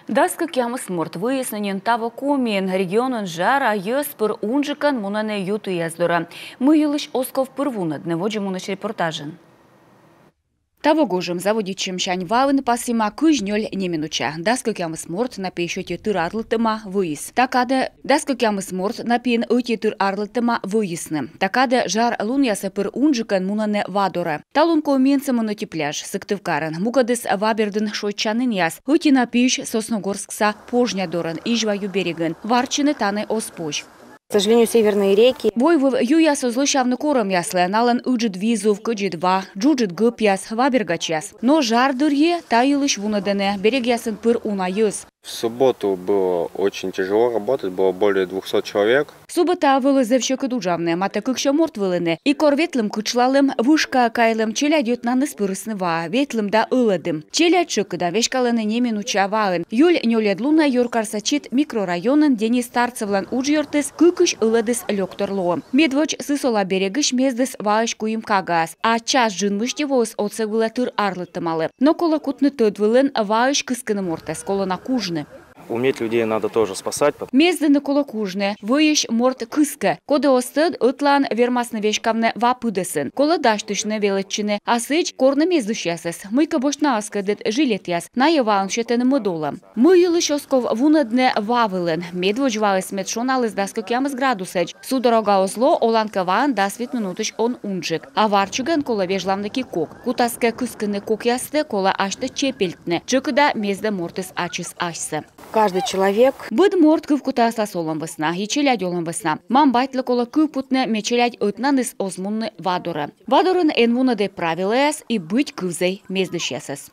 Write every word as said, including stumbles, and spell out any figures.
Дас кӧкъямыс морт выйисны нин таво Комиын. Регионын жар а йӧз пыр унджыкӧн мунӧны ю тыяс дорӧ. Мый йылысь оз ков пыр вунӧдны, водзӧ мунысь репортажын. Таво гожӧм заводитчӧмсянь ваын пасйима кызь нёль неминуча. Дас кӧкъямыс морт на пиысь ӧти тыр арлыдтӧма, выйис. Та кадӧ дас кӧкъямыс морт на пиын ӧти тыр арлыдтӧма, выйисны. Та кадӧ жар лунъясӧ пыр унджыкӧн мунӧны ва дорӧ. Талун Комиын сӧмын ӧти пляж, Сыктывкарын. Мукӧдыс ва бердын шойччанінъяс. Ӧти на пиысь Сосногорскса пожня дорын, Изьва ю берегын. Варччыны тані оз позь. К сожалению, северные реки. Войвыв юяс оз лӧсявны корӧмъяслы, налӧн ыджыд визув, кӧдзыд ва, джуджыд гӧпъяс, ва бергачьяс. Но жар дырйи та йылысь вунӧдӧны, берегъясын пыр уна йӧз. В субботу было очень тяжело работать, было более двухсот человек. Субботаӧ вӧлі зэв сьӧкыд уджавны, матӧ кыксё морт вӧліны. И кор ветлім, кытшлалім, вышкаӧ кайлім, челядь ӧтнанныс пырисны ваӧ, ветлім да ӧлӧдім. Челядь тшӧкыда веськалӧны неминуча ваын. Июль нёльӧд лунӧ Юркарса Чит микрорайонын Денис Старцевлӧн уджъёртыс кыкысь ӧлӧдіс лёктор лоӧ. Медводз Сысола берегысь мездіс ваысь куим кагаӧс, а час джын мысти воис отсӧг вылӧ тыр арлыдтӧмалы. Но колӧ кутны тӧд вылын ваысь кыскыны мортӧс, колӧ на кужны. Уметь людей надо тоже спасать, пот- Мездыны колӧ кужны, вӧйысь морт кыскӧ. Коді оз тӧд, ӧтлаын вермасны веськавны ва пыдӧсын. Колӧ дасьтысьны велӧдчыны, а сідз корны мездысьясӧс. Мыйкӧ босьтны аскӧдыд, жилетъяс. Найӧ ваын сетӧны мӧд олӧм. Мый йылысь оз ков вунӧдны ва вылын? Медводз ваыс мед шоналіс дас кӧкъямыс градусӧдз. Судорога оз ло, олан кӧ ваын дас вит минутысь он унджык. А варччигӧн колӧ вежлавны ки кок. Кутас кӧ кыскыны кокъястӧ, колӧ асьтӧ чепельтны. Тшӧкыда мездӧ мортыс ачыс асьсӧ. Каждый человек. Быд морт кывкутӧ аслас олӧм вӧсна и челядь олӧм вӧсна. Мам-батьлы колӧ кывкутны, мед челядь ӧтнанныс оз мунны ва дорӧ. Ва дорын эн вунӧдӧй правилӧяс и быть кывзӧй мездысьясӧс.